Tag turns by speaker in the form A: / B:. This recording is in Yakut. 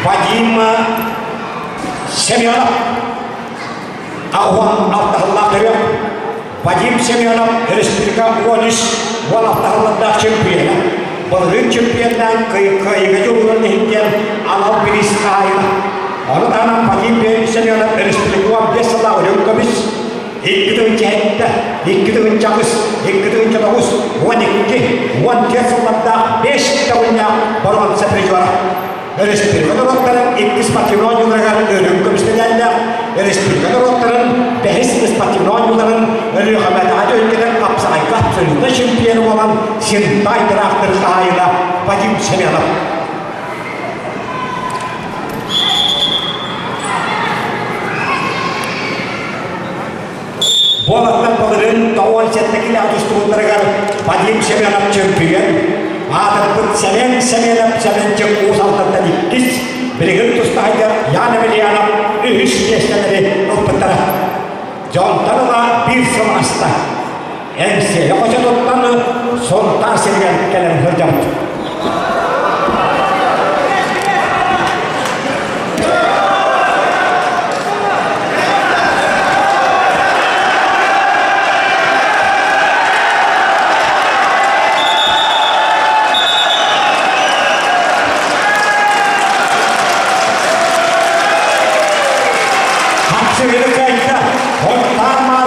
A: Вадим Семенов 86 сыллаах төрүөх Вадим Семенов республика 13 16 сыллардаах чемпиона. Былырыын чемпионнаан кыайыыга дьулуурун иһин анал бириис хаһаайына. Ону таһынан Вадим Семенов республика 15 сыллаах үрүҥ көмүс 2 тыһыынча 7, 2 тыһыынча 8, 2 тыһыынча 9, 12, 14 сыллардаах 5 төгүллээх боруонса призера. Республика норуоттарын икки спортивнай оонньууларыгар үрүҥ көмүс медаллаах, республика норуоттарын бэһис спортивнай оонньууларын Өлүөхүмэтээҕи түһүлгэтин хапсаҕайга абсолютнай чемпион буолан Синтай тыраахтыр хаһаайына Вадим Семенов. Буолаттан былырыын 97 килэҕэ тустубуттарыгар Вадим Семенов чөмпүйүөн, аатырбыт Сэмэн Сэмэнов Сэмэнчик Уус Алдантан иккис, билигин тустаайдар Ян Емельянов үһүс миэстэлэри ылбыттара. Дьонтон ыла биир сыл аста. Эҥсиэли хочотуттан Сунтаар сиригэр кэлэн сылдьабыт. Хапсыгыны кыайда, Хонтаар.